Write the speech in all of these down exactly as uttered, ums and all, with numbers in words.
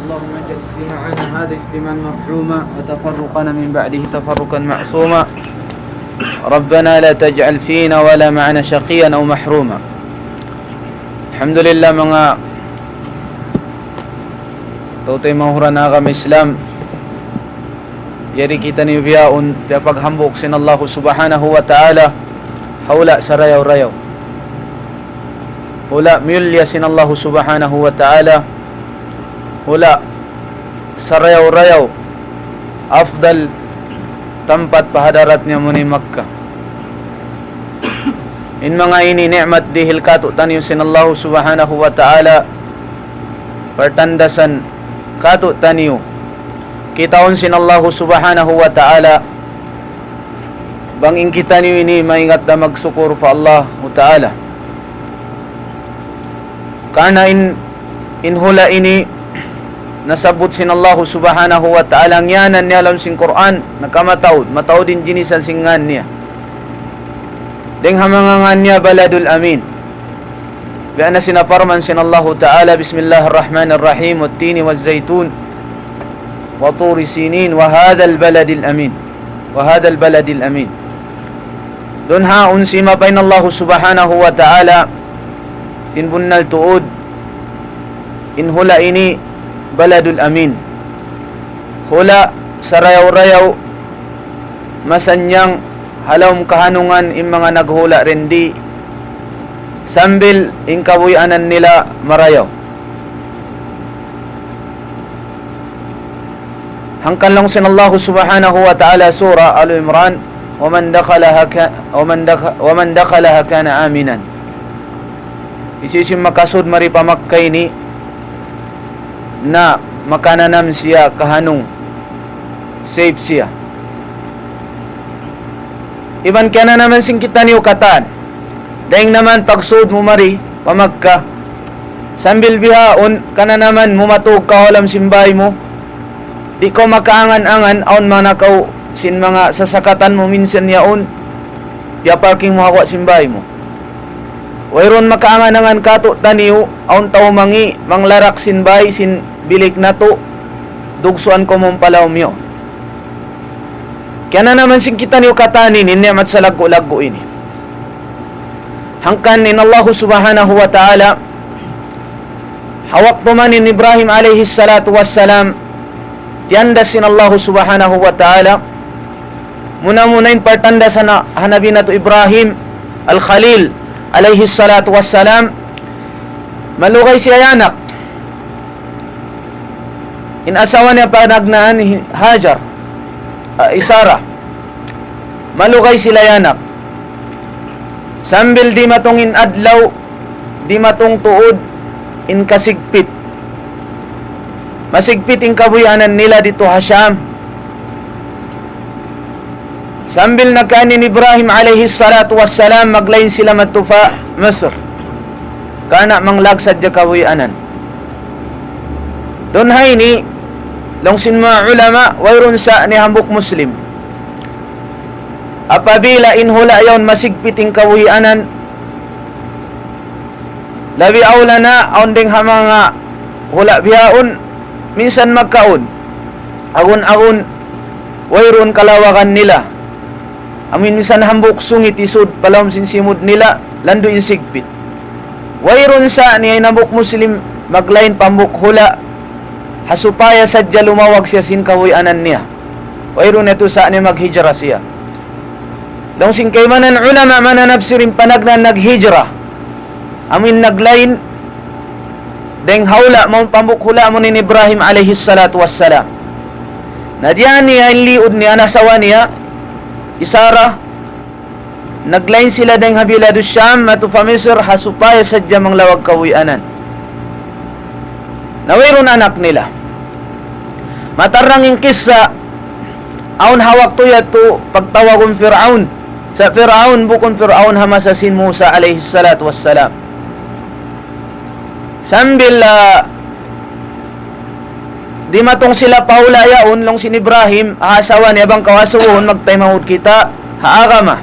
اللهم اجعل اجتماعنا هذا اجتماعا مرحوما وتفرقنا من بعده تفرقا معصوما. ربنا لا تجعل فينا ولا معنا شقيا أو محروما. Alhamdulillah, manga tau-tau mahuran agama Islam. Yari kitaniyu bihaun, piyaghambuuk sin Allahu Subhanahu wa Ta'ala, ha hula' sarayaw-rayaw. Hula' miyulliya sin Allahu Subhanahu wa Ta'ala, hula' sarayaw-rayaw, afdal tampat pa hadarat niya amu in Makkah. In manga ini ni'mat dihil kātu'niyu sin Allahu Subhanahu wa Ta'ala, partandasan kātu'niyu. Kitaun sin Allahu Subhanahu wa Ta'ala, bang in kitaniyu ini maingat da magsukur pa Allahu Ta'ala. Karna' in, in hula' ini nasabbut sin Allahu Subhanahu wa Ta'ala, ngiyanan niya ha lawm sin Qur'an, na ka mataud, mataud in ginisan sin ngān niya. Dayng ha manga ngān niya Baladul Amin. Biya' na sin parman sin Allahu Ta'ala, بسم الله الرحمن الرحيم، والتين والزيتون وطور سينين وهذا البلد الأمين، وهذا البلد الأمين. Duun ha, unsi mapain Allahu Subhanahu wa Ta'ala, sin bunnal tuud, in hula' ini Baladul Amin. Hula' sarayaw-rayaw, masannyang ha lawm kahanungan in manga naghula' dindi, sambil in kabuhianan nila marayaw. Hangkan laung sin Allahu Subhanahu wa Ta'ala, Surah Al Imran, ومن دخلها كا-، ومن دخ-، ومن دخلها كان آمنا. Hisiyu-siyu makasud mari pa Makkah ini, na makananam siya kahanung, safe siya. Iban kiyananaman sin kitaniyu katan. Dayng na man pagsud mu mari pa Makkah, sambil bihaun kananaman mu matug kaw ha lawm sin bāy mu. Di' kaw makaangan-angan, awn manakaw sin manga sasakatan mu minsan yaun, piyaparking mu ha guwa' sin bāy mu. Wayruun makaangan-angan kātu'niyu, awn tau mangi', manglarak sin bāy, sin bilik natu', dugsuan kaw mawn pa lawm yaun. Kiyananaman sin kitaniyu katan ini, ni'mat salaggu'-laggu' ini. Hangkan in Allahu Subhanahu wa Ta'ala, ha waktu man in Ibrahim alayhi salatu wassalam, tiyandas sin Allahu Subhanahu wa Ta'ala, muna-muna in partandasan ha Nabi natu' Ibrahim Al-Khalil alayhi salatu wassalam, malugay siya anak. In asawa niya panagnaan hi Hajar, ah, hi Sarah. Malugay sila anak. Sambil dimatung in adlaw, dimatung tuud in kasigpit. Masigpit in kabuhianan nila didtu ha Sham. Sambil nagkaun in Ibrahim alayhi salatu wassalam, maglain sila madtu pa Misr. Karna' manglag sadja kabuhianan. Duun ha ini, laung sin manga ulama, wayruun sa' niya hambuuk Muslim. Apabila in hula' yaun masigpit in kabuhianan, labi awla na awn dayng ha manga hula' bihaun, minsan magkaun. Agun-agun, wayruun kalawagan nila. Amu in minsan hambuuk sungit isud pa lawm sin simud nila, landu' in sigpit. Wayruun sa' niya in hambuuk Muslim maglain pa hambuuk hula', ha supaya sadja lumawag siya sin kabuhianan niya. Wayruun yadtu sa' niya maghijra siya. Laung sin kaibanan ulama mananapsir in panagnaan naghijra, amu in naglain dayng ha hula' mawn pa hambuuk hula' amu in Ibrahim alayhi salatu wassalam. Na diyā niya in liud niya, in asawa niya, hi Sarah, naglain sila dayng ha Biladu Sham madtu pa Misr ha supaya sadja manglawag kabuhianan. Na wayruun anak nila. Matarrang in kissa, awn ha waktu yadtu pagtawagun Fir'aun. Sa' Fir'aun bukun Fir'aun ha masa sin Musa alayhi salatu wassalam. Sambil, ah, dimatung sila pa hula' yaun, laung sin Ibrahim ha asawa niya, "Bang kaw asubuhun, magtaymanghud kita ha agama."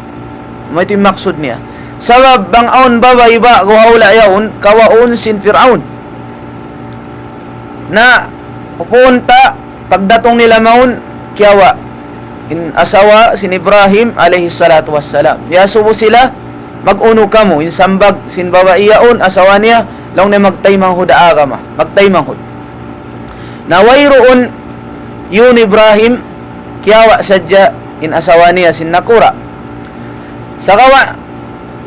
Amu yadtu in maksud niya. Sabab bang awn babai ba'gu ha hula' yaun, kawaun sin Fir'aun. Na, Pupunta, pagdatung nila mawn, kiyawa' in asawa sin Ibrahim alayhi salatu wassalam. Iyasubu sila, "Mag-unu kamu?" In sambag sin babai yaun, asawa niya, laung niya, "Magtaymanghud ha agama, magtaymanghud." Na wayruun yun Ibrahim, kiyawa' sadja in asawa niya sin nakura'. Sagawa',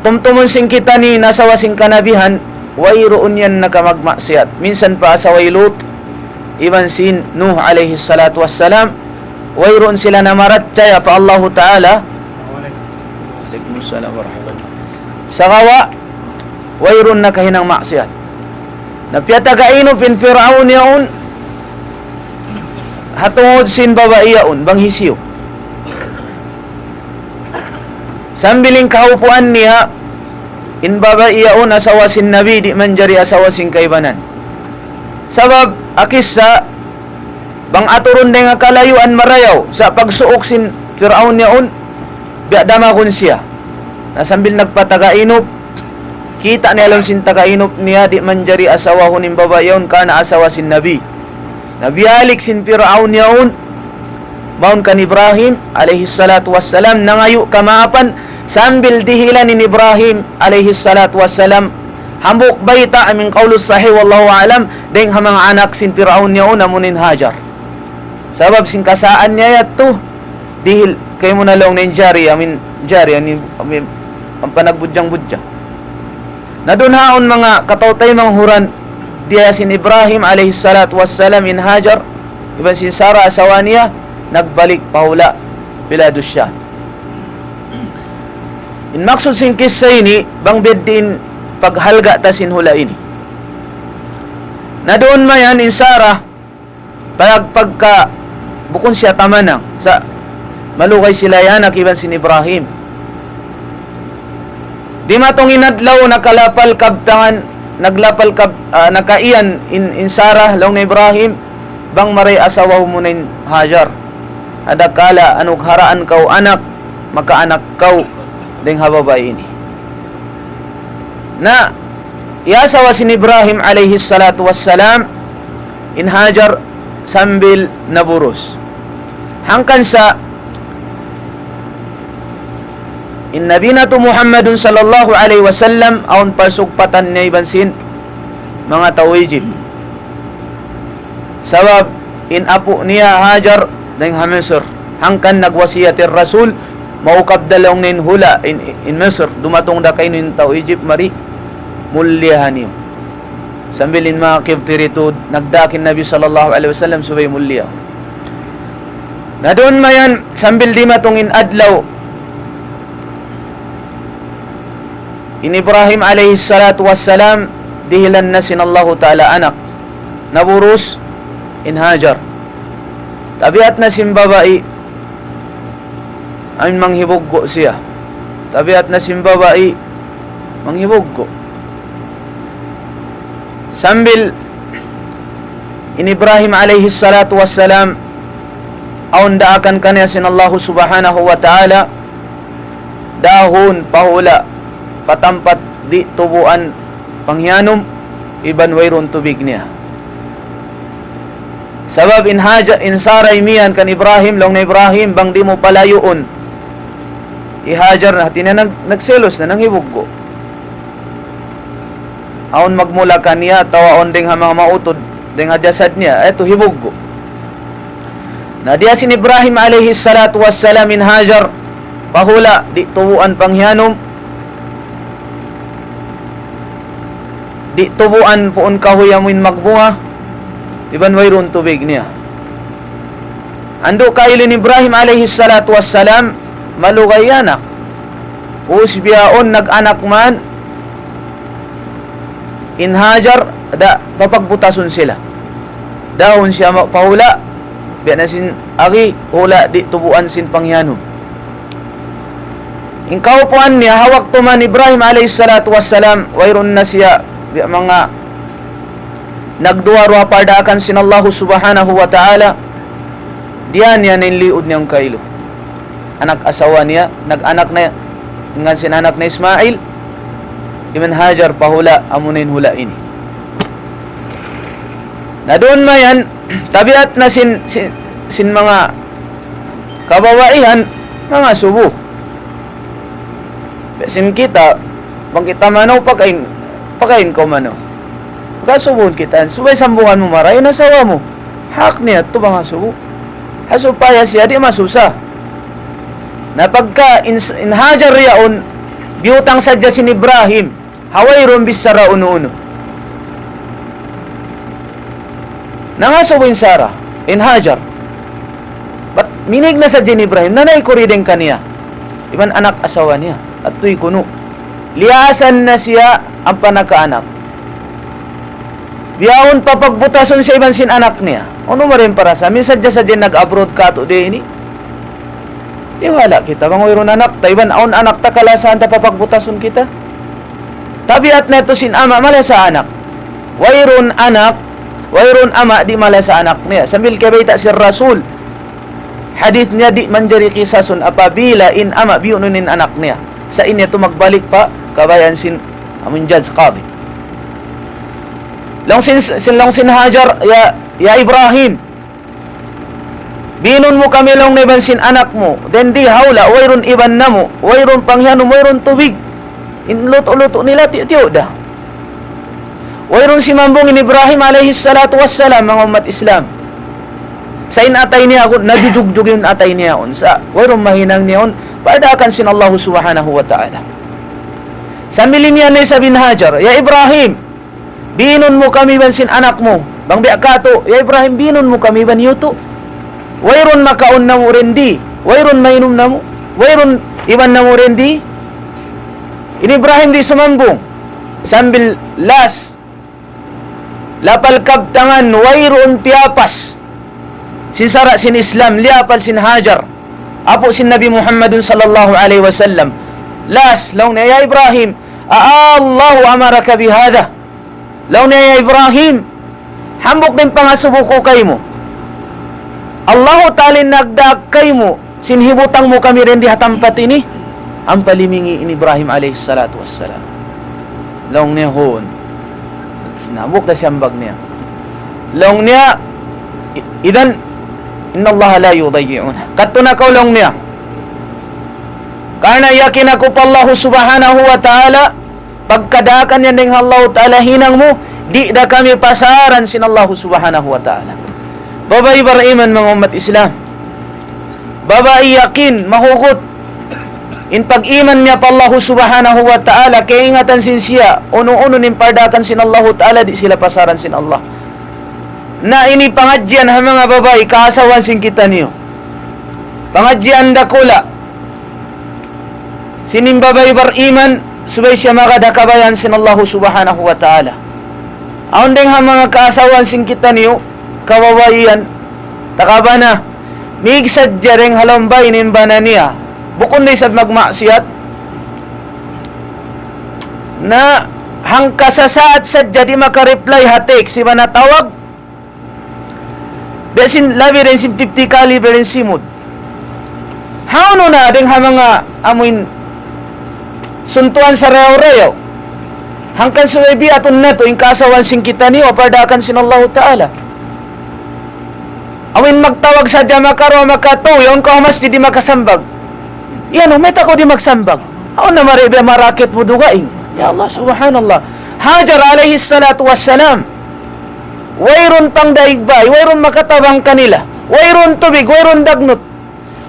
tumtumun sin kita ini in asawa sin kanabihan, wayruun yan nakamagmaksiyat. Minsan pa asawa hi Lut, iban sin Nuh alayhi salatu wassalam, wayruun sila namarachaya pa Allahu Ta'ala. Alaykum salam warahmatullah. Sagawa', wayruun nakahinang maksiyat. Na piyatagainup in Fir'aun yaun, ha tungud sin babai yaun, bang hisiyu. Sambil in kahupuan niya, in babai yaun asawa sin Nabi, di' manjari asawa sin kaibanan. Sabab, ha kissa, bang aturun dayn ha kalayuan marayaw, sa' pagsuuk sin Fir'aun yaun, biya' damagun siya. Na sambil nagpatagainup, kita' niya laung sin tagainup niya, di' manjari asawahun in babai yaun, karna' asawa sin Nabi. Na biyalik sin Fir'aun yaun, mawn kan Ibrahim alayhi salatu wassalam, nangayu' kamaapan, sambil dihilan in Ibrahim alayhi salatu wassalam, hambuuk bayta', amu in qawlus sahih, wallahu a'lam, dayn ha manga anak sin Fir'aun yaun, amu in Hajar. Sabab sin kasaan niya yadtu, dihil, kaymu na laung niya in jari, amu in jari, amu in, amu in, amu in panagbudjang-budjang. Na duun ha yaun manga kataw-taymanghuran, diyā sin Ibrahim alayhi salatu wassalam in Hajar, iban sin Sarah asawa niya, nagbalik pa hula' Biladus Sham. In maksud sin kissa ini, bang biya' diin paghalga' ta sin hula' ini. Na duun mayan in Sarah, pag-, pagka bukun siya tamanang, sa' malugay sila ha anak iban sin Ibrahim. Dimatung in adlaw nakalapal kabtangan, naglapal kab-, ah, nakaiyan in, in Sarah, laung niya Ibrahim, bang mari asawahu muna in Hajar. Adakala anugharaan kaw anak, makaanak kaw dayn ha babai ini. Na, iyasawa sin Ibrahim alayhi salatu wassalam, in Hajar sambil naburus. Hangkan sa, in Nabi natu' Muhammadun sallallahu alayhi wasallam, awn parsugpatan niya iban sin manga tau Egypt. Sabab in apu' niya Hajar dayn ha Misr. Hangkan nagwasiyat in Rasul, maukab da laung niya in hula' in, in Misr, dumatung da kaymu in tau Egypt mari, muliyahan niyu. Sambil in manga Qibti ditu, nagdaak in Nabi sallallahu alayhi wasallam subay muliya. Na duun mayan, sambil dimatung in adlaw, in Ibrahim alayhi salatu wassalam, dihilan na sin Allahu Ta'ala anak. Naburus in Hajar. Tabiat na sin babai, amu in manghibuggu' siya. Tabiat na sin babai, manghibuggu'. Sambil in Ibrahim alayhi salatu wassalam, awn daakan kaniya sin Allahu subhanahu wa ta'ala, dahun pa hula', pa tampat di' tubuan panghiyanum, iban wayruun tubig niya. Sabab in Haja-, in Saray miyan kan Ibrahim, laung niya Ibrahim, bang di' mu palayuun hi Hajar na, hati niya nag-, nagselos na, nanghibuggu'. Awn magmula kaniya, atawa awn dayn ha manga mautud, dayn ha jasad niya, yadtu hibuggu'. Na diyā sin Ibrahim alayhi salatu wassalam in Hajar, pa hula', di' tubuan panghiyanum, di' tubuan puun kahuy amu in magbunga, iban wayruun tubig niya. Andu' kailu in Ibrahim alayhi salatu wassalam, malugay anak. Ubus bihaun nag-anak man, in Hajar, da, papagbutasun sila. Dahun siya ma-, pa hula', biya' na sin agi, hula' di' tubuan sin panghiyanum. In kaupuan niya, ha waktu man Ibrahim alayhi salatu wassalam, wayruun na siya, biya' manga nagduwa-ruwa pa daakan sin Allahu subhanahu wa ta'ala, diyā niya na in liud niya kailu. Anak asawa niya, nag-anak na, in ngān sin anak niya Ismail, iban Hajar pa hula', amu na in hula' ini. Na duun mayan, tabiat na sin, sin, sin manga kababaihan, mangasubu. Sin kita, bang kita manaw, pakain, pakain kaw manaw. Pagkasubuhun kita, subay sambungan mu marayaw in asawa mu. Hak niya, tuud mangasubu. Ha supaya siya di' masusa. Na pagka in, in Hajar yaun, biyutang sadja sin Ibrahim, ha wayruun bichara unu-unu. Nangasubu in Sarah, in Hajar. Bat minig na sadja in Ibrahim, nanay kuri dayn kaniya. Iban anak asawa niya, adtu kunu'. Liyasan na siya ampa nakaanak. Bihaun papagbutasun siya iban sin anak niya. Unu mari in parasaan? Minsan sadja-sadja nag-abroad katu' di ini. Di' wala' kita, bang wayruun anak ta, iban awn anak ta, kalasahan ta papagbutasun kita. Tabiat na tuud sin ama', malasa anak. Wayruun anak, wayruun ama', di' malasa anak niya. Sambil kiyabayta' sin Rasul. Hadith niya, di' manjari qisasun apabila in ama' biyunun in anak niya. Sa' in yadtu magbalik pa kabayaan sin, amun judge, qadi. Laung sin, sin, laung sin Hajar, ya, ya Ibrahim, biyunun mu kami laung niya iban sin anak mu. Dayn di ha hula', wayruun iban namu', wayruun panghiyanum, wayruun tubig. In lutu'-lutu' nila tiyu'-tiyu' da. Wayruun simambung in Ibrahim alayhi salatu wassalam, manga ummat Islam. Sa' in atay niya yaun, najujugjug in atay niya yaun. Sa' wayruun mahinang niya yaun, pardaakan sin Allah subhanahu wa ta'ala. Sambil in yan isab in Hajar, "Ya Ibrahim, biyunun mu kami iban sin anak mu." Bang biya' katu', "Ya Ibrahim, biyunun mu kami iban yadtu. Wayruun makaun namu' dayn di, wayruun mainum namu', wayruun iban namu' dayn di." In Ibrahim di' sumambung. Sambil last, lapal kabtangan, wayruun piyapas sin sara' sin Islam, liyapal sin Hajar, apu' sin Nabi Muhammadun sallallahu alayhi wasallam. Last, laung niya, "Ya Ibrahim, a Allahu amaraka bihadha?" Laung niya, "Ya Ibrahim, hambuuk da in pangasubu ku kaymu. Allahu Ta'ala in nagdaak kaymu, sin hibutang mu kami dayn di ha tampat ini?" Ampa limingi in Ibrahim alayhi salatu wassalam. Laung niya, "Huun." Hambuuk da siyambag niya. Laung niya, "I-, idhan, innallaha la yudayyi'una." Kadtu na kaw laung niya. Karna' yakin aku pa Allahu subhanahu wa ta'ala, pagkadaakan yan dayn ha Allahu Ta'ala hinang mu, di' da kami pasaran sin Allahu Subhanahu wa Ta'ala. Babai bariman, manga ummat Islam. Babai yakin, mahugut. In pag-iman niya pa Allahu Subhanahu wa Ta'ala, kaingatan sin siya, unu-unu in pardaakan sin Allahu Ta'ala, di' sila pasaran sin Allah. Na ini pangadjian ha manga babai, kaasawahan sin kitaniyu. Pangadjian dakula'. Sin in babai bariman, subay siya magad ha kabayaan sin Allahu Subhanahu wa Ta'ala. Awn dayn ha manga kaasawahan sin kitaniyu, kababaihan, takabana, mig sadja dayn ha lawm bay in bana niya. Bukun da isab magmaksiyat. Na hangka sasaat sadja di' makareply ha text, iban ha tawag, biya' sin labi dayn sin fifty kali biya' dayn simud. Hawnu na dayn ha manga amuin suntuan sarayaw-rayaw. Hangkan subay biatun natu' in kaasawahan sin kitaniyu, pardaakan sin Allahu Ta'ala. Amuin magtawag sadja makaruwa makatu, yaun kaw ha masjid di' makasambag. Yan, mayta' kaw di' magsambag? Awn na mari biya' marakit mu dugaing. Ya Allah, subhanallah. Hajar alayhi salatu wassalam. Wayruun pangdaig bay, wayruun makatabang kanila, wayruun tubig, wayruun dagnut,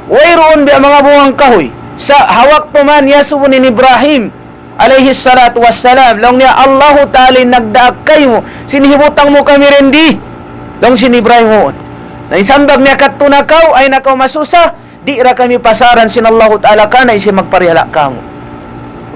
wayruun biya' manga bunga kahuy. Sa' ha waktu man iyasubu in Ibrahim alayhi salatu wassalam, laung niya, "Allahu Ta'ala in nagdaak kaymu, sin hibutang mu kami dayn di." Laung sin Ibrahim, "Huun." Na in sambag niya, "Kadtu na kaw, ayaw na kaw masusa, di' da kami pasaran sin Allahu Ta'ala, karna' in siya magparihal kamu'."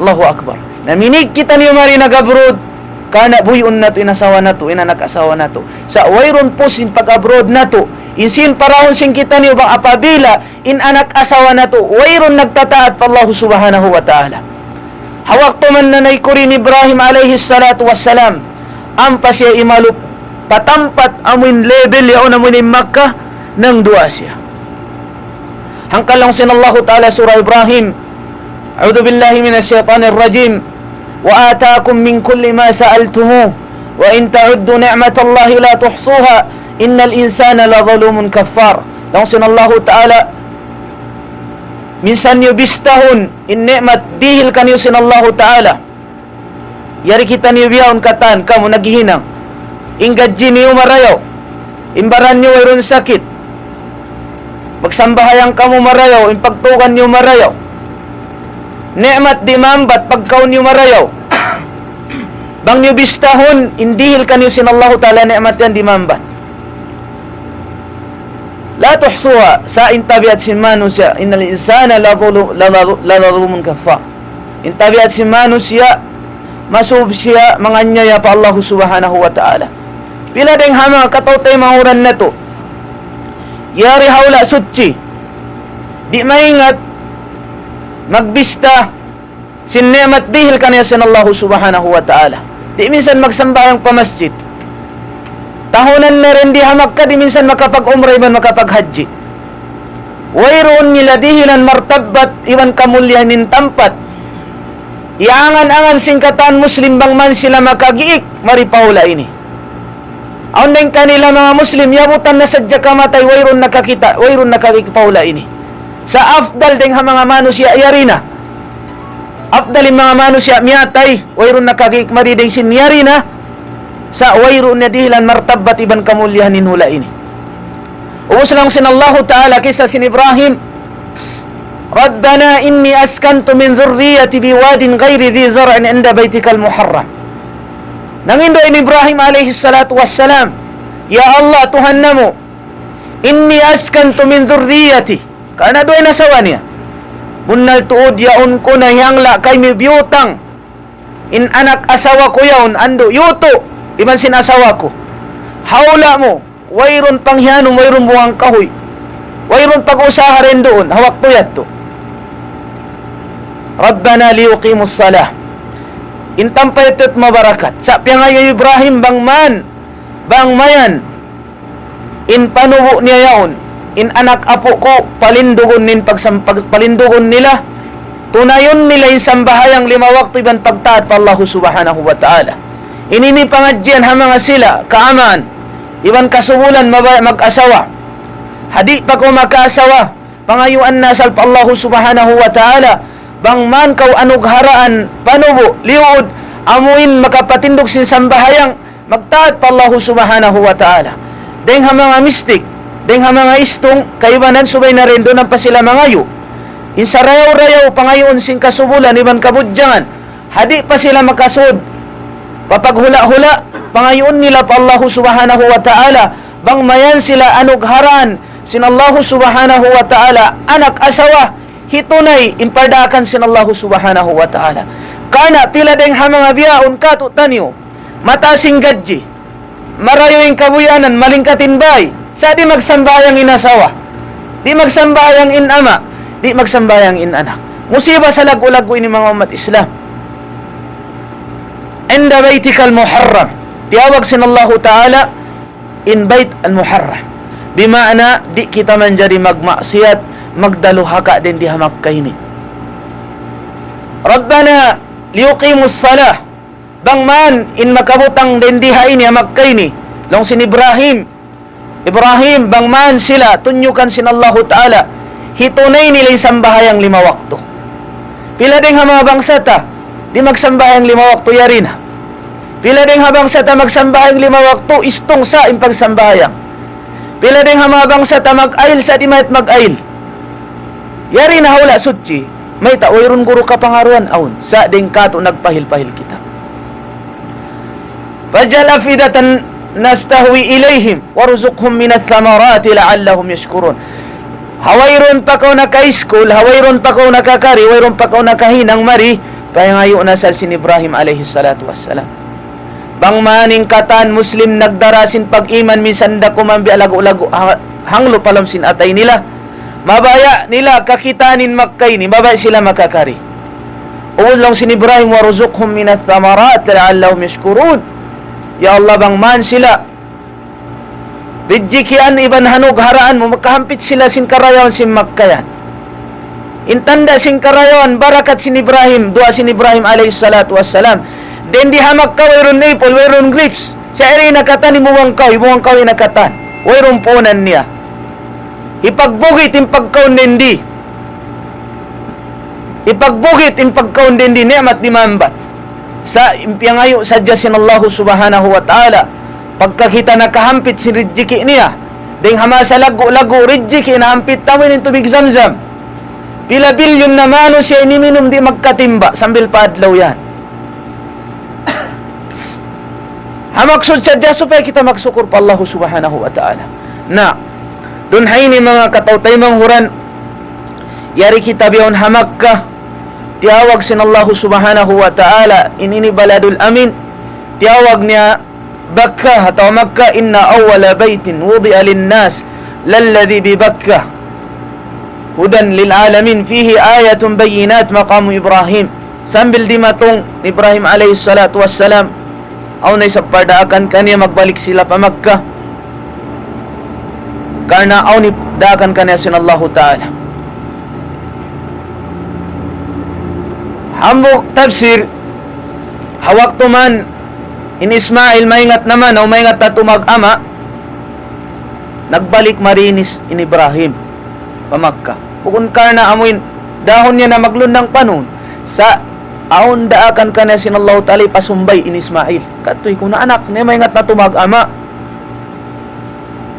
Allahu Akbar. Na minig kitaniyu mari nag-abroad, karna' buyuun natu' in asawa natu', in anak asawa natu'. Sa' wayruun pus in pag-abroad natu', in sin parahun sin kitaniyu bang apabila in anak asawa natu', wayruun nagtataat pa Allahu Subhanahu wa Ta'ala. Ha waktu man nanay kuri in Ibrahim alayhi salatu wassalam, ampa siya imalup pa tampat amuin level yaun amuin Makkah, nangduwaa siya. Hangkan laung sin Allahu Ta'ala Surah Ibrahim, أعوذ بالله من الشيطان الرجيم. وآتاكم من كل ما سألتموه وإن تعدوا نعمة الله لا تحصوها إن الإنسان لظلوم كفار. Laung sin Allahu Ta'ala, minsan niyu bistahun in ni'mat dihil kaniyu sin Allahu Ta'ala. Yari kitaniyu bihaun katan, kamu naghihinang. In gadji niyu marayaw. In baran niyu wayruun sakit. Magsambahayang kamu marayaw, in pagtugan niyu marayaw. Ni'mat di' maambat, pagkaun niyu marayaw. Bang niyu bistahun, in dihil kaniyu sin Allahu Ta'ala ni'mat yan di' maambat. لا تحصوها, sa' in tabiat sin manusiya', إن الإنسان لظلو-, لظلو-, لظلوم كفار. In tabiat sin manusiya', masub siya manganyaya pa Allahu Subhanahu wa Ta'ala. Pila dayng ha manga kataw-taymanghuran natu'. Yari ha hula' suchi. Di' maingat magbista sin ni'mat dihil kaniya sin Allahu Subhanahu wa Ta'ala. Di' minsan magsambahayang pa masjid. Tahunan na dindi ha Makkah, di' minsan makapag-umrah iban makapag-hajji. Wayruun nila dihilan martabbat iban kamulliyahan in tampat. Iyangan-angan sin katan Muslim bang man sila makagiik mari pa hula' ini. Awn dayng kanila manga Muslim, yabutan na sadja kamatay, wayruun nakakita', wayruun nakagiik pa hula' ini. Sa' afdal dayng ha manga manusiya' yari na. Afdal in manga manusiya' miyatay, wayruun nakagiik mari dayng sin yari na. Sa' wayruun na dihilan martabbat iban kamulliyahan in hula' ini. Ubus laung sin Allahu Ta'ala kissa sin Ibrahim, ربنا إني أسكنت من ذريتي بواد غير ذي زرع عند بيتك المحرم. Nangindu' in Ibrahim alayhi salatu wassalam, "Ya Allah, Tuhan namu', إني أسكنت من ذريتي." Karna' duwa in asawa niya. Bunnal tuud yaun ku na hiyangla' kaymi biyutang in anak asawa ku yaun, andu' yutu' iban sin asawa ku. Ha hula' mu, wayruun panghiyanum, wayruun bunga kahuy. Wayruun pag-usaha dayn duun, ha waktu yadtu. ربنا ليقيموا الصلاة. In tampa yadtu mabarakat. Sa' piyangayu' Ibrahim bang man, bang mayan, in panubu' niya yaun, in anak apu' ku, palindugun in pagsam-, pag-, palindugun nila, tunayun nila in sambahayang lima waktu iban pagtaat pa Allahu Subhanahu wa Ta'ala. Ini in pangadjian ha manga sila, kaamaan, iban kasubulan mabaya' mag-asawa. Ha di' pa kaw makaasawa, pangayuan na asal pa Allahu Subhanahu wa Ta'ala, bang man kaw anugharaan, panubu', liyud, amuin makapatindug sin sambahayang, magtaat pa Allahu Subhanahu wa Ta'ala. Dayng ha manga mistik, dayng ha manga istung, kaibanan subay na dayn duun pa sila mangayu'. In sarayaw-rayaw, pangayuun sin kasubulan, iban kabudjangan. Ha di' pa sila makasud, papaghula'-hula', pangayuun nila pa Allahu Subhanahu wa Ta'ala, bang mayan sila anugharaan sin Allahu Subhanahu wa Ta'ala, anak asawa, hitunay in pardaakan sin Allahu Subhanahu wa Ta'ala. Karna' pila dayng ha manga bihaun katu'taniyu, mataas in gadji, marayaw in kabuhianan, malingkat in bāy, sa' di' magsambahayang in asawa, di' magsambahayang in ama', di' magsambahayang in anak. Musiba salaggu'-laggu' ini manga ummat Islam. عند بيتك المحرم. Tiyawag sin Allahu Ta'ala in Bait al-Muharram. Bima'na, di' kita manjari magmaksiyat, magdaluhaka dayn di ha Makkah ini. ربنا ليقيموا الصلاة. Bang man in makabutang dayn di ha ini, ha Makkah ini. Laung sin Ibrahim. Ibrahim, bang man sila tunyukan sin Allahu Ta'ala, hitunay nila in sambahayang lima waktu. Pila dayng ha manga bangsa ta, di' magsambahayang lima waktu yari na. Pila dayng ha bangsa ta magsambahayang lima waktu, istung sa in pagsambahayang. Pila dayng ha manga bangsa ta mag-ayil sa' di' mayat mag-ayil. Yari na ha hula' suchi, mayta' wayruun guru kapangaruan awn, sa' dayng katu' nagpahil-pahil kita. فاجعل أفئدة تهوي إليهم وارزقهم من الثمرات لعلهم يشكرون. Ha wayruun pa kaw nakaiskul, ha wayruun pa kaw nakakari, wayruun pa kaw nakahinang mari, payangayu' na asal sin Ibrahim alayhi salatu wassalam. Bang man in katan Muslim nagdara sin pag-iman minsan da kuman biya' lagu'-lagu' ha-, hanglu' pa lawm sin atay nila. Mabaya' nila kakitaan in Makkah ini, mabaya' sila makakari. Ubus laung sin Ibrahim, وارزقهم من الثمرات لعلهم يشكرون. Ya Allah, bang man sila rijjikian iban hanugharaan mu, makahampit sila sin karayawan sin Makkah yan. In tanda' sin karayawan, barakat sin Ibrahim, duwaa sin Ibrahim alayhi salatu wassalam. Dayn di ha Makkah wayruun apple, wayruun grapes. Sa' yari nakatan, himuwang kaw, himuwang kaw nakatan. Wayruun puunan niya. Hipagbugit in pagkaun dayn di. Hipagbugit in pagkaun dayn di, ni'mat di maambat. Sa' in piyangayu' sadja sin Allahu Subhanahu wa Ta'ala. Pagka kita nakahampit sin rijiki' niya. Dayn ha masa laggu'-laggu' rijiki' nahampit ta mu in tubig Zamzam. Pila bilyun na manusiya' in minum di' magkatimba sambil pa adlaw yan. Ha maksud sadja supaya kita magsukur pa Allahu Subhanahu wa Ta'ala. Na, duun ha ini manga kataw-taymanghuran, yari kita bihaun ha Makkah, tiyawag sin Allahu Subhanahu wa Ta'ala, in ini Baladul Amin, tiyawag niya Bakkah atawa Makkah, إن أول بيت وضع للناس للذي ببكة هدى للعالمين فيه آيات بينات مقام إبراهيم. Sambil dimatung Ibrahim alayhi salatu wassalam, awn na isab pardaakan kaniya magbalik sila pa Makkah. Karna' awn daakan kaniya sin Allahu Ta'ala. Hambuuk tafsir, ha waktu man in Ismail maingat naman, o maingat na tumag-ama, nagbalik mari in Is-, in Ibrahim pa Makkah. Bukun karna' amuin dahun niya na maglundang panun. Sa' awn daakan kaniya sin Allahu Ta'ala hipasumbay in Ismail. Katuy kunu' anak niya maingat na tumag-ama.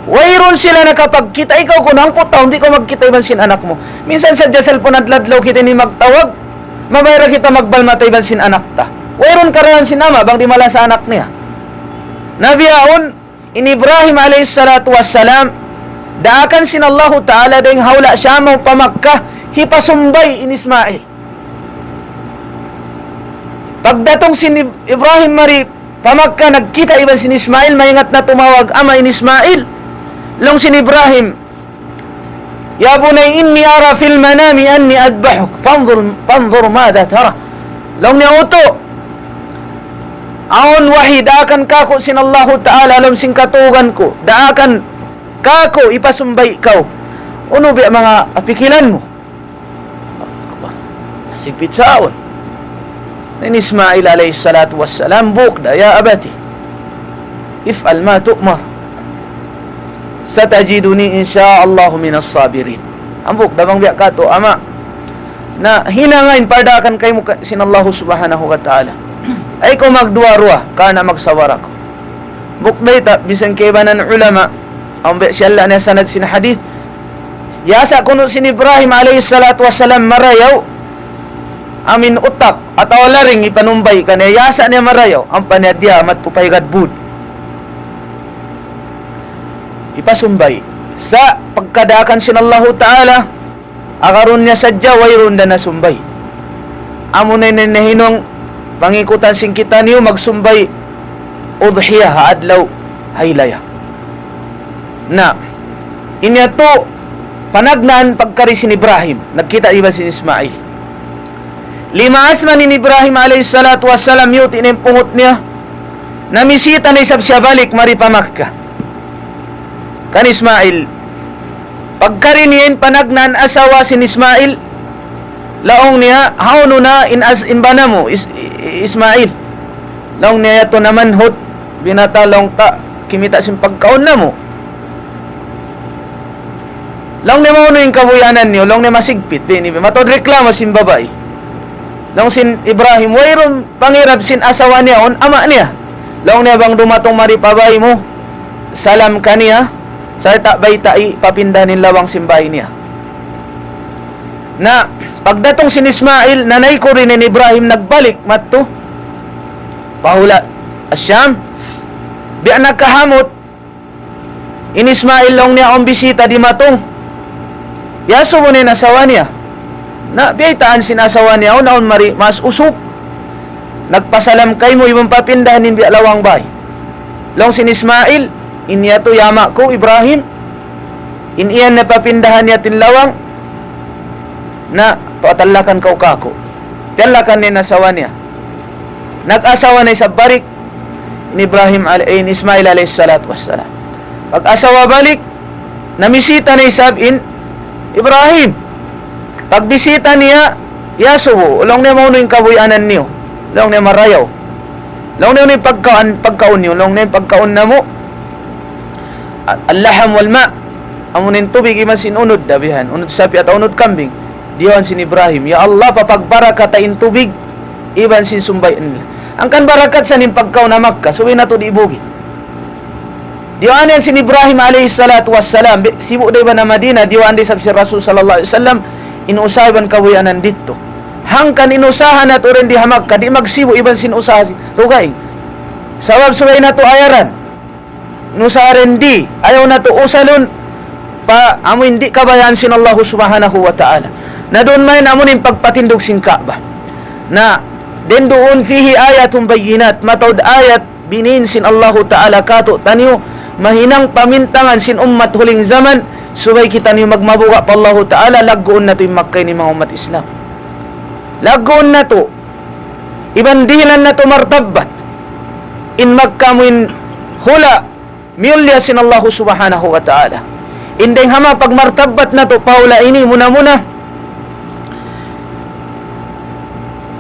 Wayruun sila nakapagkita', ikaw kunu' hangpu' tahun di' kaw magkita' iban sin anak mu. Minsan sadja cellphone adlaw-adlaw kita ini magtawag, mabaya' da kita magbalmata iban sin anak ta. Wayruun karayawan sin ama' bang di' malasa anak niya. Na bihaun, in Ibrahim alayhi salatu wassalam, daakan sin Allahu Ta'ala dayn ha hula' Sham pa Makkah, hipasumbay in Ismail. Pagdatung sin Ib-, Ibrahim mari pa Makkah, nagkita' iban sin Ismail, maingat na tumawag ama' in Ismail. Laung sin Ibrahim, يا بني إني أرى في المنام أني أذبحك فانظر، فانظر ماذا ترى. Laung niya, utu', awn wahi daakan kāku' sin Allahu Ta'ala ha lawm sin katugan ku, daakan kāku' hipasumbay kaw. Unu biya' manga pikilan mu? Sigpit sa awn. In Ismail alayhi salatu wassalam, hambuuk da, يا أبت افعل ما تؤمر ستجدني إن شاء الله من الصابرين. Hambuuk da bang biya' katu', ama'. Na hinanga in pardaakan kaymu ka-, sin Allahu Subhanahu wa Ta'ala. Ayaw kaw magduwa-ruwa, karna' magsabar aku. Hambuuk da ita', bisan kaibanan ulama, awn biya' siyalla' niya sanad sin hadith, Yasa kunu' sin Ibrahim alayhi salatu wassalam marayaw, amuin utak atawa laring hipanumbay kaniya, yasa niya marayaw, ampa niya diya madtu pa higad būd. Hipasumbay. Sa' pagkadaakan sin Allahu Ta'ala, agarun niya sadja wayruun da nasumbay. Amuna in nahinang pangikutan sin kitaniyu magsumbay udhiyah ha adlaw hailaya. Na, in yadtu panagnaan pagkari sin Ibrahim, nagkita' iban sin Ismail. Limaas man in Ibrahim alayhi salatu wassalam, yuti' na in pungut niya, namisita na isab siya balik mari pa Makkah. Kan Ismail, pagkari niya in panagnaan asawa sin Ismail, laung niya, "Hawnu na in as-, in bana mu, Is-, I-, Ismail?" Laung niya, "Yadtu na manhut, binata', laung ta, kimita' sin pagkaun namu'." Laung niya, "Hawnu in kabuhianan niyu?" Laung niya, "Masigpit." Di' ini, mataud reklamo sin babai. Laung sin Ibrahim, "Wayruun pangirab sin asawa niya yaun, ama' niya." Laung niya, "Bang dumatung mari pa bāy mu, salam kaniya, sarta' baytai papindahan in lawang sin bāy niya." Na, pagdatung sin Ismail, nanay ku rin in Ibrahim nagbalik madtu pa hula' Sham. Biya' nakahamut in Ismail, laung niya, awn bisita dimatung. Iyasubu niya in asawa niya. Na, biyaytaan sin asawa niya, awn, awn mari, mas usuk. Nagpasalam kaymu iban papindahan in biya' lawang bāy. Laung sin Ismail, in yadtu in ama' ku, Ibrahim, in iyan na papindahan niya in lawang, na, patallakan kaw kāku'. Tiyallakan niya in asawa niya. Nag-asawa na isab balik in Ibrahim al-, eh, in Ismail alayhi salatu wassalam. Pag-asawa balik, namisita na isab in Ibrahim. Pagbisita niya, iyasubu, laung niya, "Hawnu in kabuhianan niyu?" Laung niya, "Marayaw." Laung niya, "Unu in pagkaun, pagkaun niyu?" Laung niya, "In pagkaun namu', a-, اللحم والماء." Amu in tubig iban sin unud, da bihan. Unud sapi' atawa unud kambing. Diyuwaan sin Ibrahim, "Ya Allah, papagbarakata in tubig iban sin sumbay' nila." Hangkan barakat sa in pagkaun ha Makkah, subay natu' di' bugi'. Diyuwaan yan sin Ibrahim alayhi salatu wassalam, bi-, sibu' da iban ha Madina, diyuwaan da isab sin Rasul sallallahu alayhi wasallam, in usaha iban kabuhianan didtu. Hangkan in usaha natu' dayn di ha Makkah, di' magsibu' iban sin usaha si-, dugaing. Sabab subay natu' ayaran. In usaha dayn di, ayaw natu' usalun, pa amu in di' kabayaan sin Allahu subhanahu wa ta'ala. Na duun mayan amu in pagpatindug sin Ka'bah. Na, dayn duun فيه آيات بينات, mataud ayat binin sin Allahu Ta'ala kātu'niyu, mahinang pamintangan sin ummat huling jaman, subay kitaniyu magmabuga' pa Allahu Ta'ala, lagguun natu' in Makkah ini manga ummat Islam. Lagguun natu', iban dihilan natu' martabbat. In Makkah amu in hula' miyulliya sin Allahu Subhanahu wa Ta'ala. In dayng ha manga pagmartabbat natu' pa hula' ini muna-muna,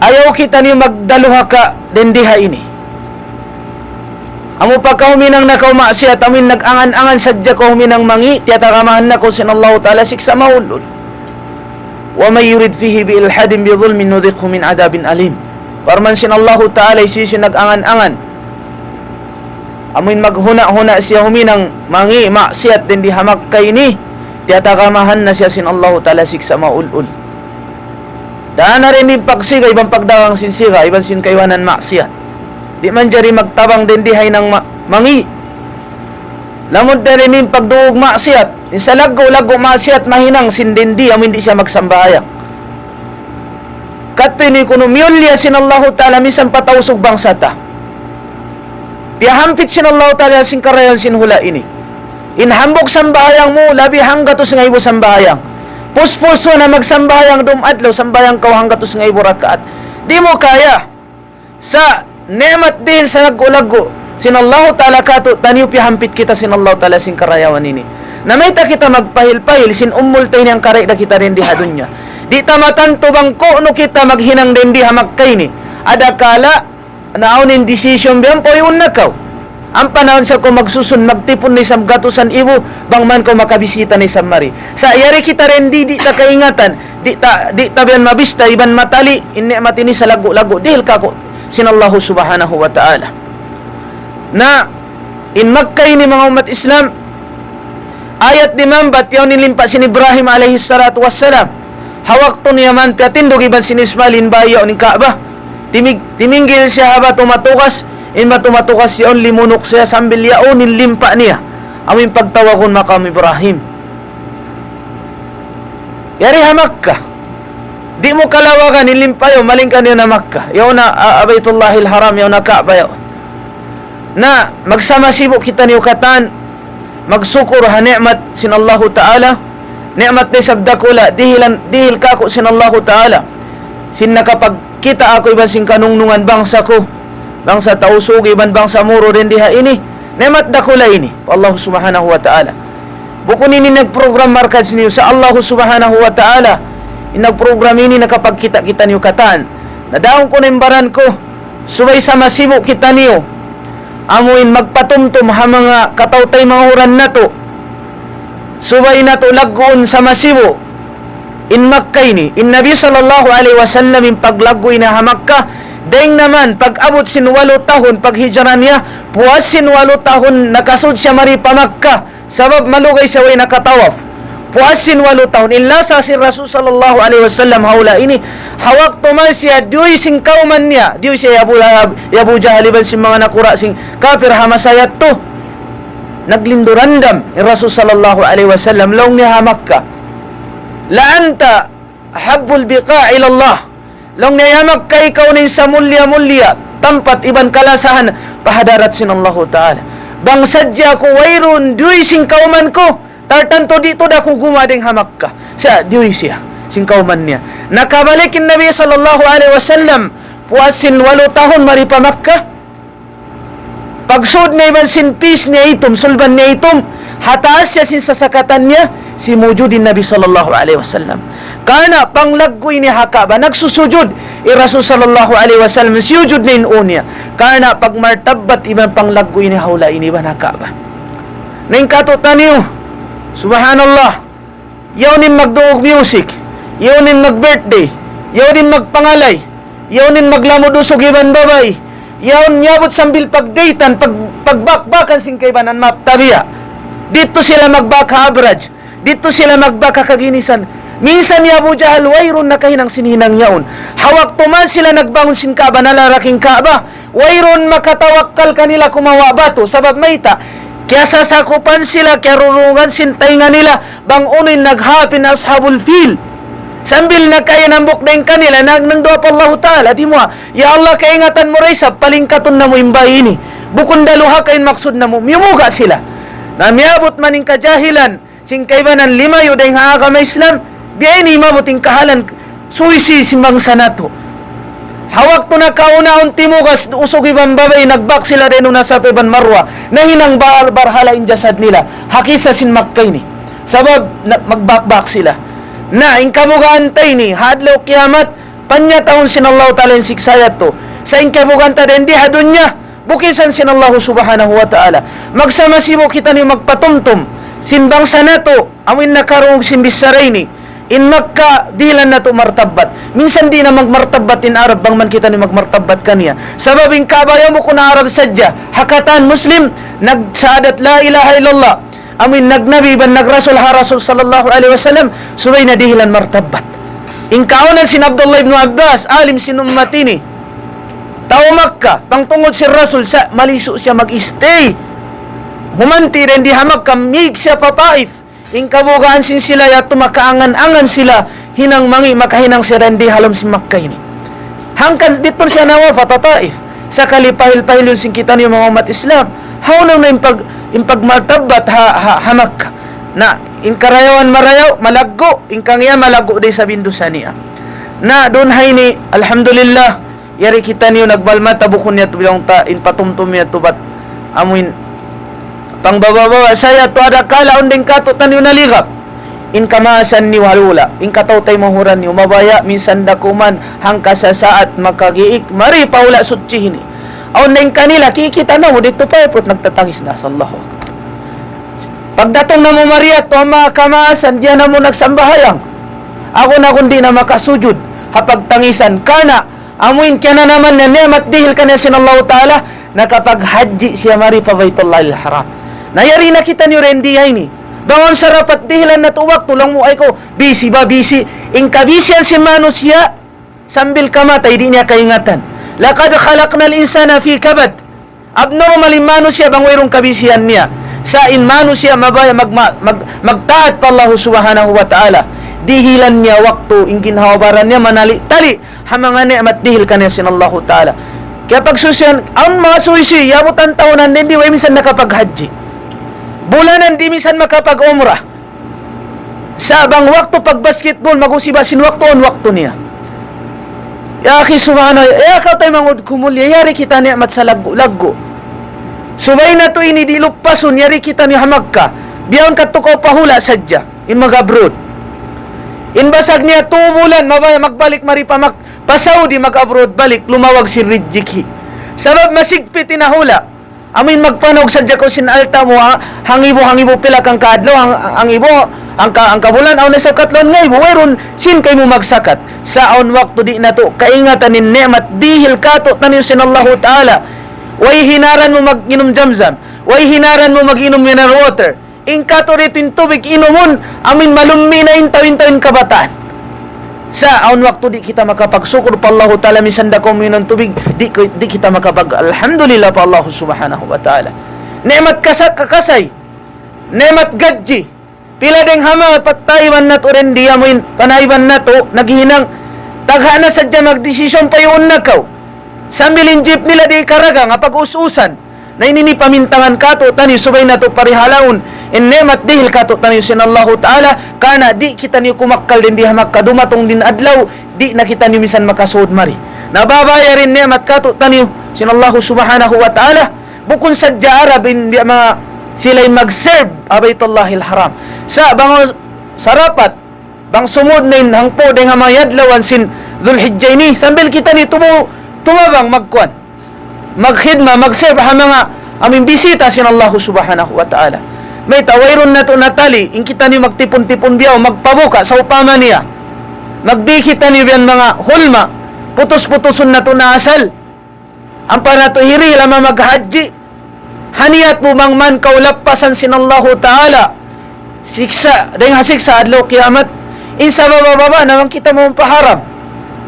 ayaw kitaniyu magdaluhaka dayn di ha ini. Amu pa kaw huminang na kaw maksiyat, amu in nag-angan-angan sadja kaw huminang mangi', tiyatagamahan na kaw sin Allahu Ta'ala siksa' maulul. ومن يرد فيه بإلحاد بظلم نذقه من عذاب أليم. Parman sin Allahu Ta'ala, hisiyu-siyu nag-angan-angan, amu in maghuna'-huna' siya huminang mangi' maksiyat dayn di ha Makkah ini, tiyatagamahan na siya sin Allahu Ta'ala siksa' maulul. Dayn ha dayn in pagsiga, iban pagdagang sin siga, iban sin kaibanan maksiyat. Di' manjari magtabang dayn di ha hinang ma-, mangi'. Lamud dayn in pagdungug maksiyat, in salaggu'-laggu' maksiyat mahinang sin dayn di, amu in di' siya magsambahayang. Kadtu ini kunu' miyulliya sin Allahu Ta'ala minsan pa Tausug bangsa ta. Piyahampit sin Allahu Ta'ala sin karayawan sin hula' ini. In hambuuk sambahayang mu, labi hanggatus ngaibu sambahayang. Puspus na magsambahayang dum adlaw, sambahayang kaw hanggatus ngaibu rakaat. Di' mu kaya. Sa' ni'mat dihil salaggu'-laggu' sin Allahu Ta'ala kātu'niyu, piyahampit kita sin Allahu Ta'ala sin karayawan ini. Na mayta' kita magpahil-pahil sin umul ta ini hangkaray da kita dayn di ha dunya. Di' ta matantu bang ku'nu kita maghinang dayn di ha Makkah ini. Adakala, na awn in decision biya' yan, puyun na kaw. Ampa na awn sa kaw magsusun, magtipun na isab gatusan ibu, bang man kaw makabisita na isab mari. Sa' yari kita dayn di, di' ta kaingatan, di' ta, di' ta biya' yan mabista, iban matali', in ni'mat ini salaggu'-laggu', dihil kāku' sin Allahu Subhanahu wa Ta'ala. Na, in Makkah ini manga ummat Islam, ayat dimambat yaun in limpa sin Ibrahim alayhi salatu wassalam. Ha waktu niya man piyatindug iban sin Ismail in bāy yaun in Ka'bah. Timig-, timinggil siya ha batu matugas, in batu matugas yaun limunuk siya sambil yaun in limpa niya. Amu in pagtawagun Maqam Ibrahim. Yari ha Makkah. Di' mu kalawagan in limpa yaun, malingkan yaun ha Makkah. Yaun na, a, a, Baytullahil Haram, yaun na Ka'bah yaun. Na, magsama sibu' kitaniyu katan, magsukur ha ni'mat sin Allahu Ta'ala, ni'mat da isab dakula', dihilan, dihil kāku' sin Allahu Ta'ala. Sin nakapagkita' aku iban sin kanungnungan bangsa ku, bangsa Tausug iban bangsa Moro dayn di ha ini, ni'mat dakula' ini, pa Allahu Subhanahu wa Ta'ala. Bukun ini nagprogram markaz niyu, sa' Allahu Subhanahu wa Ta'ala, in nagprogram ini nakapagkita' kitaniyu katan. Na daun ku na in baran ku, subay sama sibu' kitaniyu. Amu in magpatumtum ha manga kataw-taymanghuran natu'. Subay natu' lagguun sama sibu' in Makkah ini. In Nabi sallallahu alayhi wasallam in paglaggu' niya ha Makkah, dayng na man pag-abut sin walu tahun paghijra niya, puas sin walu tahun nakasud siya mari pa Makkah. Sabab malugay siya way nakatawaf. Puas sin walu tahun. In lasa sin Rasul sallallahu alayhi wasallam ha hula' ini, ha waktu man siya diyuy sin kawman niya, diyuy siya hi Abu Lahab, hi Abu Jahal iban sin manga nakura' sin kapir ha masa yadtu. Naglindu-randam in Rasul sallallahu alayhi wasallam, laung niya ha Makkah, لأنت أحب البقاع إلى الله. Laung niya, ya Makkah, ikaw na in samulliya-mulliya tampat iban kalasahan pa hadarat sin Allahu Ta'ala. Bang sadja aku wayruun diyuy sin kawman ku, tartantu di' tuud aku gumading ha Makkah. Sa' diyuy siya sin kawman niya. Nakabalik in Nabi sallallahu alayhi wasallam, puas sin walu tahun mari pa Makkah. Pagsud niya iban sin pis niya itum, sulban niya itum, Ha taas siya sin sasakatan niya, simujud in Nabi sallallahu alayhi wasallam. Karna' panglaggu' ini ha Ka'bah, nagsusujud in Rasul sallallahu alayhi wasallam, siyujud na in ū niya. Karna' pagmartabbat iban panglaggu' ini ha hula' ini iban ha Ka'bah. Na in katu'taniyu, subhanallah, yaun in magdungug music, yaun in mag-birthday, yaun in magpangalay, yaun in maglamud usug iban babai, yaun miyabut sambil pagdaytan, pag-, pagbakbakan sin kaibanan, maptabiya. Didtu sila magbak ha abraj, didtu sila magbak ha kaginisan. Minsan hi Abu Jahal wayruun nakahinang sin hinang yaun. Ha waktu man sila nagbangun sin Ka'bah, nalarak in Ka'bah, wayruun makatawakkal kanila kumawa' batu. Sabab mayta', kiyasasakupan sila, kiyarurungan sin taynga nila, bang unu in naghāp in Ashabul Fil. Sambil nakain hambuuk dayn kanila, nag-, nagduwaa pa Allahu Ta'ala, di' mu, "Ya Allah, kaingatan mu da isab, palingkatun namu' in bāy ini. Bukun da luhaka in maksud namu'." Miyumuga' sila. Na miyabut man in kajahilan sin kaibanan, limayu' dayn ha agama Islam, biya' ini mabut in kahalan suysuy sin bangsa natu'. Ha waktu nakauna awn timugas usug iban babai, nagbak sila dayn ha Safa iban Marwa, nahinang bar-, barhala' in jasad nila. Ha kissa sin Makkah ini. Sabab na-, magbakbak sila. Na, in kabugaan ta ini, ha adlaw kiyamat, panyatahun sin Allahu Ta'ala in siksa' yadtu. Sa' in kabugaan ta dayn di ha dunya, bukisan sin Allahu Subhanahu wa Ta'ala. Magsama sibu' kitaniyu magpatumtum sin bangsa natu', amu in nakarungug sin bichara ini. In Makkah, dihilan natu' martabbat. Minsan di' na magmartabbat in Arab, bang man kitaniyu magmartabbat kaniya. Sabab in Ka'bah yan bukun Arab sadja. Ha katan Muslim, nagsahadat la ilaha illallah. Amu in nagnabi iban nagrasul ha Rasul sallallahu alayhi wasallam, subay na dihilan martabbat. In kaawnan sin Abdullah ibn Abbas, alim sin ummat ini, tau Makkah, bang tungud sin Rasul, sa' malisu' siya mag-stay. Humanti' dayn di ha Makkah, mīg siya pa Taif. In kabugaan sin sila yadtu makaangan-angan sila hinang mangi' makahinang siya dayn di ha lawm sin Makkah ini. Hangkan didtu siya nawa pa Taif. Sakali pahil-pahil yan sin kitaniyu manga ummat Islam. Hawnu na in pag-, in pagmartabbat ha, ha, ha Makkah. Na, in karayawan marayaw, malaggu', in kangiya malaggu' da isab in dusa niya. Na, duun ha ini, alhamdulillah, yari kitaniyu nagbalmata bukun yadtu bilang ta in patumtum yadtu bat amuin pangbaba-baba sa yadtu adakala awn dayn katu'taniyu naligap. In kamaasan niyu ha hula', in kataw-taymanghuran niyu, mabaya' minsan da kuman hangka sasaat makagiik, mari pa hula' suchi ini. Awn dayn kanila, kikita' namu' didtu pa airport nagtatangis na, Allahu Akbar. Pagdatung namu' mari yadtu, ama kamaasan, di' na namu' nagsambahayang. Agun-agun di' na makasujud ha pagtangisan. Karna' amuin kiyananaman niya ni'mat dihil kaniya sin Allahu Ta'ala, nakapaghajji siya mari pa Baytullahil Haram. Na yari na kitaniyu dayn di ha ini. Bang awn sarapat dihilan natu' waktu, laung mu, "Ay kaw, busy ba, busy?" In kabisihan sin manusiya', sambil kamatay, di' niya kaingatan. لقد خلقنا الإنسان في كبد. Abnormal in manusiya' bang wayruun kabisihan niya. Sa' in manusiya' mabaya' mag-, mag-, mag-, magtaat pa Allahu Subhanahu wa Ta'ala. Dihilan niya waktu, in ginhawa-baran niya manali-tali ha manga ni'mat dihil kaniya sin Allahu Ta'ala. Kaya pagsusihan, awn manga suysuy, yabutan tahunan dayn di, way minsan nakapaghajji. Bulanan di' minsan makapag-umrah. Sa' bang waktu pag-basketball, mag-usiba sin waktu, awn waktu niya. Ya akhi, subhanallah, ya kataymanghuran ku mulliya, yari kita ni'mat sa laggu'-laggu'. Subay natu' ini di' lupasun, yari kitaniyu ha Makkah. Biyaun katu' kaw pa hula' sadja, in mag-abroad. In basag niya tū bulan, mabaya' magbalik mari pa Mak-, pa Saudi, mag-abroad balik, lumawag sin rijiki'. Sabab masigpit in ha hula'. Amuin magpanaug sadja kaw sin alta' mu, ha, hangibu, hangibu pila hangka adlaw, hang-, hangibu, hangka, hangka bulan, awn na isab katluan ngaibu, wayruun sin kaymu magsakat. Sa' awn waktu di' natu' kaingatan in ni'mat dihil katu'taniyu sin Allahu Ta'ala. Way hinaran mu mag-inum Zamzam, way hinaran mu mag-inum mineral water. In katu' didtu in tubig inumun, amuin malummi' na in tau, in tau in kabataan. Sa' awn waktu di' kita makapagsukur pa Allahu Ta'ala, minsan da kaw minum tubig, di', di' kita makapag-alhamdulillah pa Allahu Subhanahu wa Ta'ala. Ni'mat kasa-, kakasay, ni'mat gadji. Pila dayn ha manga patayban natu' dayn di amuin, panayban natu', naghihinang, tagha' na sadja magdesisyon, payuun na kaw. Sambil in jeep nila di' karagang, ha pag-us-usan. Na ini in pamintangan katu'taniyu, subay natu' parihalaun in ni'mat dihil katu'taniyu sin Allahu Ta'ala, karna' di' kitaniyu kumakkal dayn di ha Makkah, dumatung in adlaw, di' na kitaniyu minsan makasud mari. Na babayar in ni'mat katu'taniyu sin Allahu Subhanahu wa Ta'ala, bukun sadja Arab in biya' manga Sila in mag-serve ha Baytullahil Haram. Sa' bang sarapat, bang sumud na in hangpu' dayn ha manga adlaw sin Dhul Hijjah ini, sambil kitaniyu tumu-, tumabang magkuan, magkhidma, mag-serve ha manga amuin bisita sin Allahu Subhanahu wa Ta'ala. Mayta', wayruun natu' natali, in kitaniyu magtipun-tipun biya' magpabuka, sawpama niya. Magbi kitaniyu biya' manga hulma, putus-putusun natu' na asal. Ampa natu' hirihil ha maghajji. Ha niyat mu bang man kaw lappasan sin Allahu Ta'ala siksa', dayn ha siksa' adlaw kiyamat. In sababa-baba na bang kita mawn pa haram.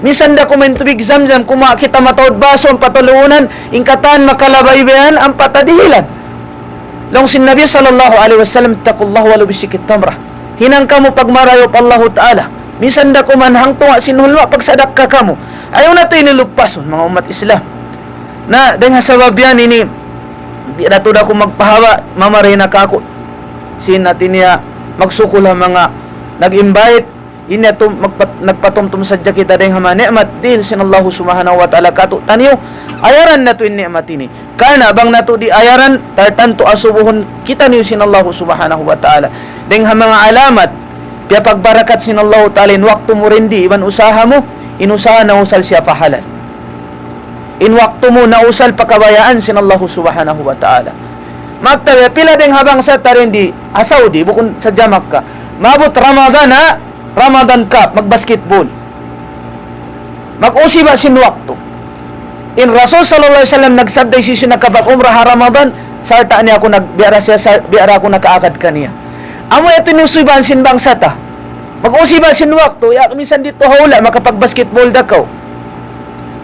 Minsan da kumain tubig Zamzam, kumawa' kita mataud baso, ampa taluunan, in katan makalabay biya' yan, ampa ta dihilan. Laung sin Nabi sallallahu alayhi wasallam, "Ittaqullaha walaw bishiqqi tamrah." Hinang kamu pagmarayaw pa Allahu Ta'ala. Minsan da kuman hangtunga' sin hulma, pagsadakka kamu. Ayaw natu' ini luppasun, manga ummat Islam. Na, dayn ha sabab yan ini, di' natu' da aku magpahaba', mamaray na kaku'. Sin hati niya, magsukul ha manga nag-invite, ini atu' magpat-, nagpatumtum sadja kita dayn ha manga ni'mat, dihil sin Allahu Subhanahu wa Ta'ala katu'taniyu, ayaran natu' in ni'mat ini. Karna' bang natu' di' ayaran, tartantu asubuhun kitaniyu sin Allahu Subhanahu wa Ta'ala. Dayn ha manga alamat, piyapagbarakat sin Allahu Ta'ala in waktu mu dindi, iban usaha mu, in usaha nausal siya pa halal. In waktu mu nausal pa kabayaan sin Allahu Subhanahu wa Ta'ala. Maap ta biya', pila dayn ha bangsa ta dindi, ha Saudi, bukun sadja Makkah. Maabut Ramadan ha, Ramadan Cup, mag-basketball. Mag-usiba sin waktu. In Rasul sallallahu alayhi wasallam nagsabda hisiyu-siyu nakapag-umrah ha Ramadan, sarta' niya aku nag-, biya' da siya, sar-, biya' da aku nakaagad kaniya. Amu yadtu in usiban sin bangsa ta. Mag-usiba sin waktu, ya, minsan didtu ha hula', makapag-basketball da kaw.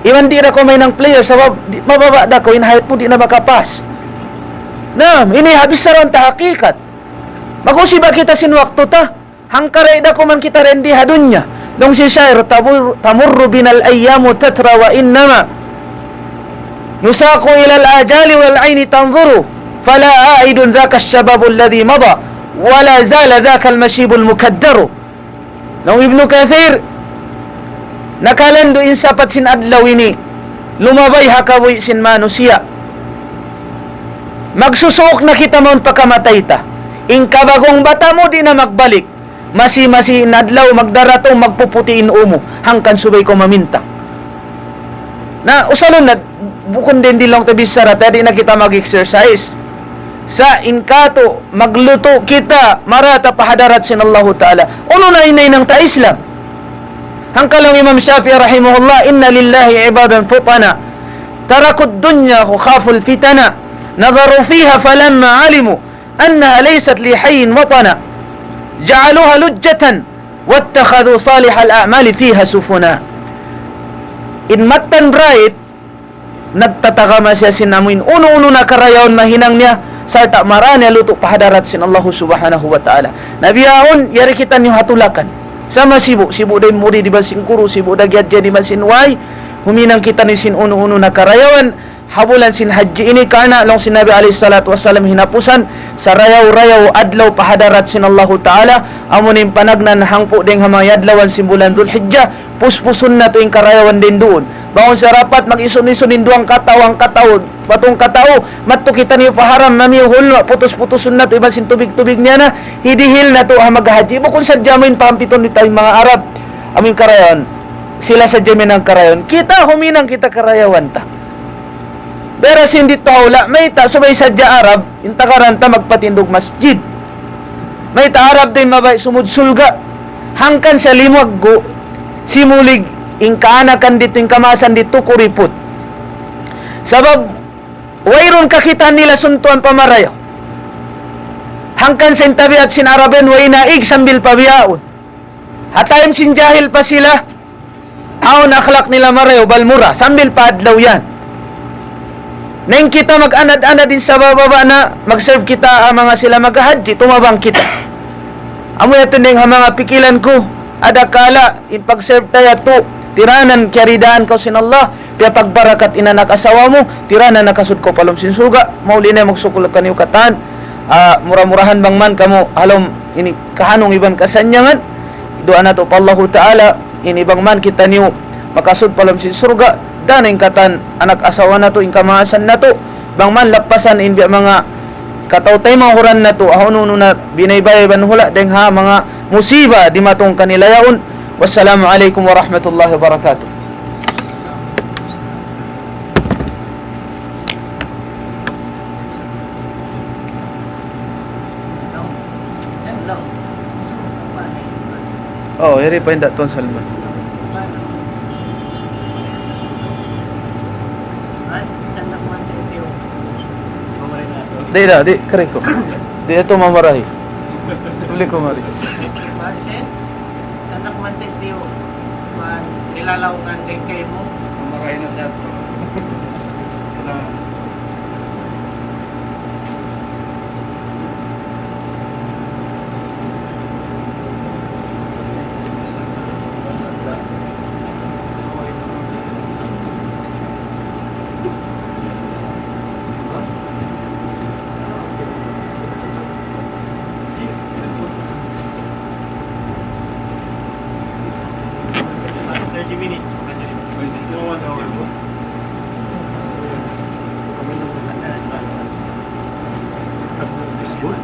Iban di' da kaw mahinang player, sabab di', mababa' da kaw, in height mu di' na makapas. Na, ini ha bichara ta hakikat. Mag-usiba kita sin waktu ta. Hangkaray da kuman kita dindi ha dunya. Laung sin shair, "Tabur-, tamurru binal ayyamu tatra wa innama nusaqu ilal ajali wal ayni tanzuru. Fala a'idun dhaka shababu alladhi mada. Wala zala dhaka al-mashibu al-mukaddaru." Laung Ibnu Kathir, nakalandu' in sapat sin adlaw ini, lumabay ha kabuhi' sin manusiya'. Magsusuuk na kita mawn pa kamatay ta. In kabagung bata' mu di' na magbalik. Masi-masi in adlaw magdaratung, magpuputi' in ū mu, hangkan subay kaw mamintang. Na, usalun na, bukun dindi laung ta bichara ta, di' na kita mag-exercise. Sa' in katu', maglutu' kita, mara ta pa hadarat sin Allahu Ta'ala. Unu na in hinang ta Islam? Hangkan laung Imam Shafi'i rahimahullah, "Inna lillahi ibadan futana. Tarakud dunya wa khaful fitana. Nadharu fiha falamma alimu annaha laysat li hayyin watana. Ja'aluha lujjatan wattakhadhu salihal a'mali fiha sufuna." In mattan bright, nagtatagama siya sin amuin unu-unu na karayawan mahinang niya, sarta' mara niya lutu' pa hadarat sin Allahu Subhanahu wa Ta'ala. Na bihaun, yari kitaniyu ha tulakan. Sama sibu', sibu' da in murid iban sin guru, sibu' da giyadjian iban sin way, huminang kitaniyu sin unu-unu na karayawan, ha bulan sin hajji ini karna' laung sin Nabi alayhi salatu wassalam hinapusan, sarayaw-rayaw adlaw pa hadarat sin Allahu Ta'ala, amu in panagnaan hangpu' dayng ha manga adlawan sin bulan Dhul Hijjah, puspusun natu' in karayawan dayn duun. Bang sarapat mag-isun-isun in duwang katau, hangkatau, patungkatau, madtu kitaniyu pa haram, mamiyu hulma', putus-putusun natu', iban sin tubig-tubig niya na, hidihil natu' ha maghajji. Bukun sadja amuin pampitun nita in manga Arab, amuin karayawan. Sila sadja mahinang karayawan. Kita, huminang kita karayawan ta. Biya' da sin didtu ha hula', mayta' subay sadja Arab, in tagaran ta magpatindug masjid. Mayta' Arab da in mabaya' sumud surga', hangkan siya limaggu', simulig, in kaanakan didtu, in kamaasan didtu, kuriput. Sabab, wayruun kakitaan nila suntuan pa marayaw. Hangkan sa in tabiat sin Arab yan, way naig sambil pa bihaun. Ha time sin jahil pa sila, awn akhlak nila marayaw, bal mura, sambil pa adlaw yan. Na in kita mag-anad-anad in sabab baba na mag-serve kita ha manga sila maghahajji, tumabang kita. Amu yadtu in ha manga pikilan ku, adakala in pag-serve ta yadtu, tiranan kiyaridaan kaw sin Allah, piyapagbarakat in anak asawa mu, tiranan nakasud kaw pa lawm sin surga', mauli na magsukul kaniyu katan, ah, mura-murahan bang man kamu ha lawm ini kahanung iban kasannyangan. Duwaa natu' pa Allahu Ta'ala, ini bang man kitaniyu makasud pa lawm sin surga', dayn ha in katan anak asawa natu', in kamaasan natu', bang man lappasan in biya' manga kataw-taymanghuran natu', ha unu-unu na biyaybayan hula' dayng ha manga musiba dimatung kanila yaun. Wassalamu alaykum warahmatullahi wabarakatuh. Oh, yari pa inda' Tuan Salman. Di' da, di', kari ku. Di' ito mamarahi. Suli ku mari. Tanak mantik diyu. Man, nilalaw nga dayng kaymu. Marahi na sa ato. Na. Thirty minutes. It's good.